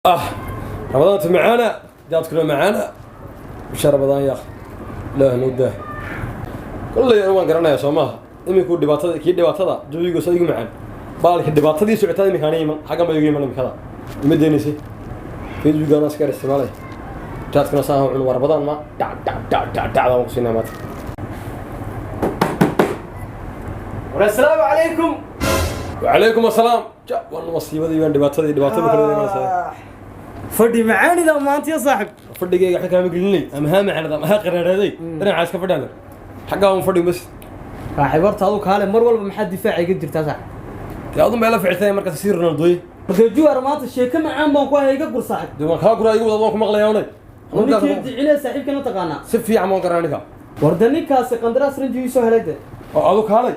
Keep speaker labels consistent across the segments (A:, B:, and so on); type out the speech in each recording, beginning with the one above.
A: Ah, ramadaanta macaana, jaadkuna macaana, bisha Ramadaan yaa Ilaah noo daa. Kolley anu waan garanayaa, soo maaha? Iminku dhibaatada kii dhibaatada jawigu sa igu macaan, baalki dhibaatadii socotaa iminkaana iman, xaggan ba igu iman. Iminkada ima deenaysay, Facebookana iska yar isticmaalay, jaadkuna saa cun. Waa Ramadaan, ma dhac dhac dhac dhac dhacdaan ku siinaa maanta.
B: War, assalaamu calaykum.
A: Wacalaykum assalaam. Ja waan masiibadii, waan dhibaatadii, dhibaatada kala imanaysaa.
B: Fadhi macaanida maanta ya saaxib.
A: Fadhigayga waxba kaama gelinay, ama haa macaanada ama haa qaraaraaday, dhinaca iska fadhiana, xaggaa un fadhi bas.
B: Saaxiib, horta adu kaale, mar walba maxaa difaaca iga jirtaa, saaxib?
A: Dee adun baa ila ficiltay markaas si Ronaldoy.
B: Marka juwar, maanta sheeko macaan baan ku haya, iga gur, saaxib.
A: Dee waan kaa guraa, igu wada, waan ku maqlayaa unay.
B: Ninkii dicile saaxiibkana taqaanaa?
A: Si fiican baan garaa ninka.
B: War de ninkaasi qandaraas ranji ii soo helay de.
A: Oo adu kaalay,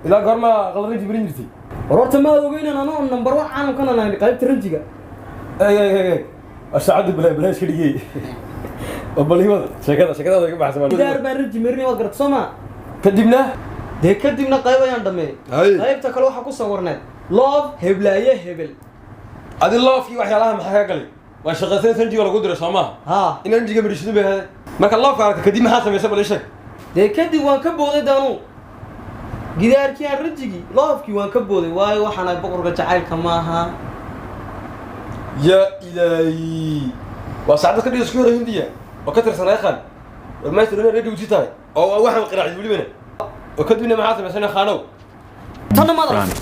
A: ilaa goormaa qaldarinji marin jirtay?
B: War horta ma ogeynan anoo number one caalamkana nahay qaybta ranjiga.
A: Eeg eeg eeg eeg, waa saacadda balaa balaa iska dhigay oo balimada sheekada sheekadaada iga baxsan.
B: Gidaar baan ranji marinay, waad garata soo maa?
A: Kadibna?
B: Dee kadibna qayb ayaan dhameeyey.
A: Hay.
B: Qaybta kale waxaa ku sawirneed love heblaaye hebel.
A: Adi loofkii waxyaalaha maxaa kaa galay? Waa shaqaysan, ranjiga lagu diray, soo maaha?
B: Haa.
A: In ranjiga marishidu bay ahayd. Marka loofka aragta kadib maxaa samaysay? Bal ii sheeg.
B: Dee kadib waan ka booday daanu gidaarkii aan ranjigii loofkii waan ka booday, waayo waxaan ahay boqorka jacaylka maaha.
A: Yaa ilaahi, waa saacad ka dhigo isku yaro Hindiya oo ka tirsan Reekhan war master inay radio usi tahay oo waxaan qiraacday welibana. Oo kadibna maxaa samaysana, khaanow?
B: Tanna maad aragtay?